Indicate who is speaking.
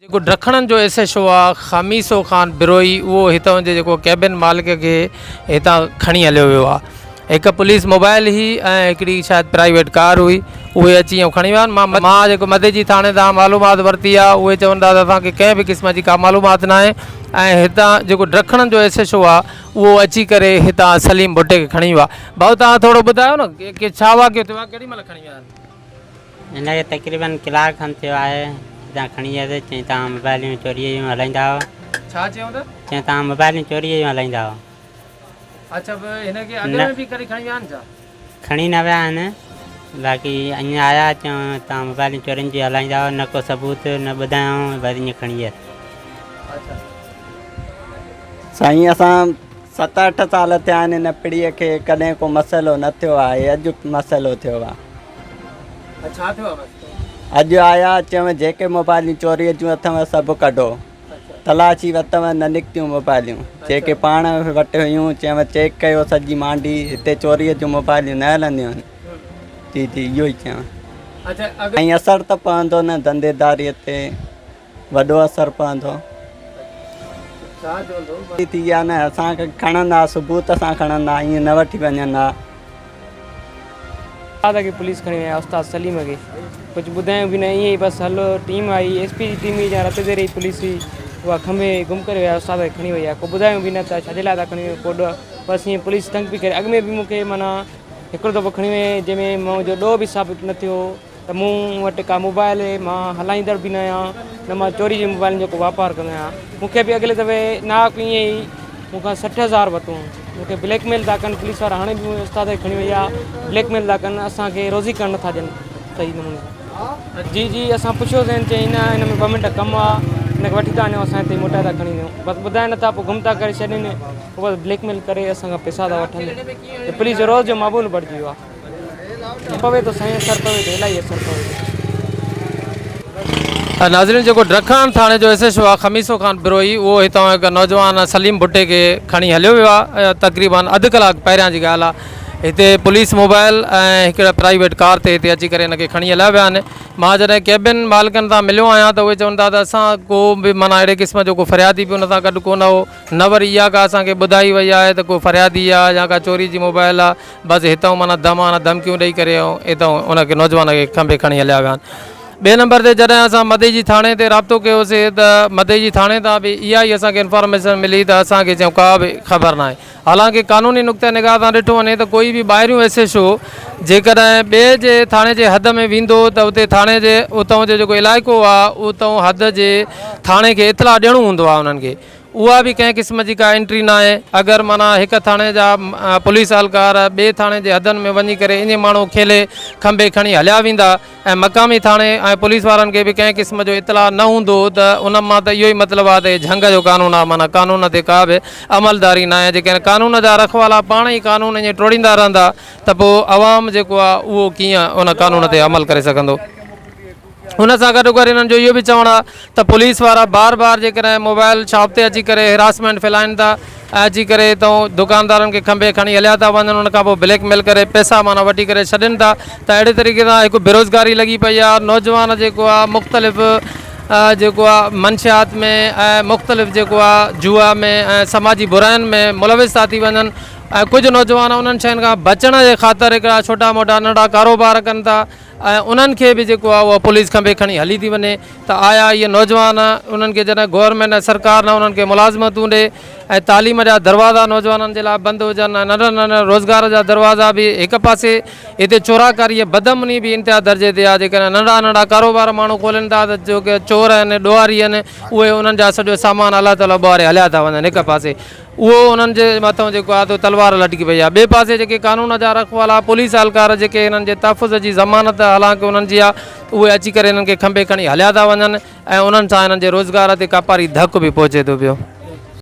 Speaker 1: جيڪو ڊکڻن جو S H O آ خميسو خان بروهي اهو هتان جي جيڪو ڪيبن مالڪ کي هتان کڻي هليو ويو آ هڪ پوليس موبائل هئي ۽ هڪڙي شايد پرائيويٽ ڪار هئي اهي اچي ۽ کڻي ويا آهن مان مان جيڪو مديجي ٿاڻي تان معلومات ورتي آ اهي چون ٿا ته اسان کي ڪنهن به قسم جي ڪا معلومات ناهي ۽ هتان جيڪو ڊکڻن جو ايس ايڇ او آ اهو اچي ڪري هتان سليم ڀٽي کي کڻي ويو آ ڀائو توهان ٿورو ٻڌايو نه ڪي ڇا واقعو ٿيو آ ڪيڏي مهل کڻي ويا آهن.
Speaker 2: هن کي تقريبن ڪلاڪ کن ٿيو آهي هتان کڻي ويس چيائين توهان موبائليون چوريء جون هلائيندا آهيو.
Speaker 1: ڇا چيائون ته؟
Speaker 2: چيائين توهان موبائليون چوريء جون هلائيندا آهيو.
Speaker 1: اڇا به هن کي اڳ ۾ به ڪڏهن کڻي ويا آهن ڇا؟
Speaker 2: کڻي نه ويا آهن باقي اڃا آيا چيائون توهان موبائليون چورين جون هلائيندا آهيو نه ڪو ثبوت نه ٻڌايائون بس ائين کڻي ويس.
Speaker 1: اڇا.
Speaker 3: سائين اسان ست اٺ سال ٿيا آهن هن پڙيء کي ڪڏهن ڪو مسئلو نه ٿيو آهي اڄ مسئلو ٿيو آهي.
Speaker 1: ڇا ٿيو آهي مسئلو؟
Speaker 3: اڄ آيا چيون جيڪي موبائليون چوريء جون اٿو سڀ ڪڍو. تلاشي ورتو نه نڪتيون موبائليون جيڪي پاڻ وٽ هيون چيون چيڪ ڪيو سڄي مانڊي هتي چوريء جون موبائليون نه هلنديون آهن. جي جي اهو ئي چيون. سائين اثر ته پوندو نه ڌنڌيداريء تي وڏو اثر پوندو. ٿي ويا نه اسان کي کڻندا ثبوت سان کڻندا ائين نه وٺي وڃن ها.
Speaker 4: استاد کي پوليس کڻي ويا استاد سليم کي ڪجهه ٻڌايون به نه ائين ئي بس هل ٽيم آئي ايس پي جي ٽيم هئي جا رت ديري جي پوليس هئي اها کنڀي گم ڪري ويا استاد کي کڻي وئي آهي ڪو ٻڌايون به نه ته ڇا جي لاء ٿا کڻي ويو ڪو بس ائين پوليس تنگ پئي ڪري اڳ ۾ به مون کي معنيٰ هڪڙو دفعو کڻي وئي جنهن ۾ منهنجو ڏوهه به ثابت نه ٿيو ته مون وٽ ڪا موبائل مان هلائيندڙ به نه آهيان نه مان چوري جي موبائلن جو ڪو واپار ڪندو آهيان مون کي به اڳلي دفعي ناحق ائين ئي مون کان 60 هزار ورتو مون کي بليڪ ميل ٿا ڪن پوليس وارا هاڻي به منهنجي استاد کي کڻي وئي آهي بليڪ ميل ٿا ڪن اسان کي روزي ڪرڻ نٿا ڏين صحيح نموني سان جي جي اسان پڇيوسين چيائين نه هن ۾ ٻه منٽ ڪم آهي هن کي وٺي ٿا وڃون اسان هتي موٽائي ٿا کڻي وڃون بس ٻڌائين نٿا پوء گم ٿا ڪري ڇڏين پوء بس بليڪ ميل ڪري اسان کان پئسا ٿا وٺن پوليس جو روز جو معمول بڻجي ويو آهي. پوي ٿو سائين اثر پوي ٿو الاهي اثر پوي ٿو.
Speaker 1: ناظرين جيڪو ڊرکان ٿاڻي جو ايس ايڇ او آ خميسو خان بروهي اهو هتان هڪ نوجوان سليم ڀٽي کي کڻي هليو ويو آ تقريبن اڌ ڪلاڪ پهريان جي ڳالهه آ هتي پوليس موبائل ۽ هڪڙي پرائيويٽ ڪار تي هتي اچي ڪري هن کي کڻي هليا ويا آهن مان جڏهن ڪيبن مالڪن سان مليو آهيان ته اهي چون ٿا ته اسان ڪو به معنيٰ اهڙي قسم جو ڪو فريادي به ان سان گڏ ڪونه هو نه وري اها ڪا اسان کي ٻڌائي وئي آهي ته ڪو فريادي آ يا ڪا چوري جي موبائل آ بس هتئون معنيٰ دمان ڌمڪيون ڏئي ڪري ۽ هتئون ان کي نوجوان کي کنڀي کڻي هليا ويا آهن. ٻئي نمبر تي جڏهن اسان مدئي جي ٿاڻي تي رابطو ڪيوسي ته مدئي جي ٿاڻي تان به اها ئي اسان کي انفارميشن ملي ته اسان کي چيائون ڪا به خبر ناهي. حالانڪه قانوني نقطه نگاهه سان ڏٺو وڃي ته ڪوئي به ٻاهريون ايس ايڇ او جيڪڏهن ٻئي جي ٿاڻي جي حد ۾ ويندو ته اتي ٿاڻي جي اتئون جو جيڪو علائقو آهي اتئون حد جي ٿاڻي کي اطلاع ڏيڻو هوندو آهي انهن کي اها به ڪنهن قسم جي ڪا انٽري ناهي، اگر معنيٰ هڪ ٿاڻي جا پوليس اهلڪار ٻئي ٿاڻي جي حدن ۾ وڃي ڪري ائين ماڻهو کيلي کنڀي کڻي هليا ويندا ۽ مقامي ٿاڻي ۽ پوليس وارن کي به ڪنهن قسم جو اطلاع نه هوندو ته ان مان ته اهو ئي مطلب آهي ته هي جهنگ جو قانون آهي معنيٰ قانون تي ڪا به عملداري ناهي جيڪڏهن قانون جا رکوالا پاڻ ئي قانون ائين ٽوڙيندا رهندا ته پوء عوام جيڪو آهي اهو ڪيئن ان قانون تي عمل ڪري سگهندو. ان سان گڏوگڏ هنن جو اهو به چوڻ آهي ته پوليس وارا بار بار جيڪڏهن موبائل شاپ تي اچي ڪري هراسمينٽ ڦهلائن ٿا ۽ اچي ڪري هتان دڪاندارن کي کنڀي کڻي هليا ٿا وڃن ان کان پوء بليڪ ميل ڪري پئسا معنيٰ وٺي ڪري ڇڏين ٿا ته اهڙي طريقي سان هڪ بيروزگاري لڳي پئي آهي نوجوان جيڪو آهي مختلف جيڪو آهي منشيات ۾ ۽ مختلف جيڪو آهي جوا ۾ ۽ سماجي براين ۾ ملوث ٿا ٿي وڃن ۽ ڪجهه نوجوان انهن شين کان بچڻ جي خاطر هڪڙا ڇوٽا موٽا ننڍا ڪاروبار ڪن ٿا ۽ انهن کي به جيڪو آهي اها پوليس کنڀي کڻي هلي ٿي وڃي ته آيا اهي نوجوان انهن کي جڏهن گورنمينٽ ۽ سرڪار نه انهن کي ملازمتون ڏي ۽ تعليم جا دروازا نوجوانن جي لاء بند هجن ۽ ننڍن ننڍن روزگار جا دروازا به هڪ پاسي هتي چوراڪاري ۽ بدامني به انتها درجي تي آهي جيڪڏهن ننڍا ننڍا ڪاروبار ماڻهو کولين ٿا ته جيڪي چور آهن ڏوهاري آهن اهي انهن جا سڄو سامان الله تعالي ٻوهاري هليا ٿا وڃن هڪ پاسي اهو انهن جي مٿان جيڪو آهي سو تلوار لٽڪي پئي آهي. ٻئي پاسي جيڪي قانون جا رکوالا پوليس اهلڪار جيڪي هنن جي تحفظ جي ضمانت حالانڪه انهن جي آهي اهي اچي ڪري هنن کي کنڀي کڻي هليا ٿا وڃن ۽ انهن سان هنن جي روزگار تي ڪاپاري ڌڪ به پهچي ٿو پيو.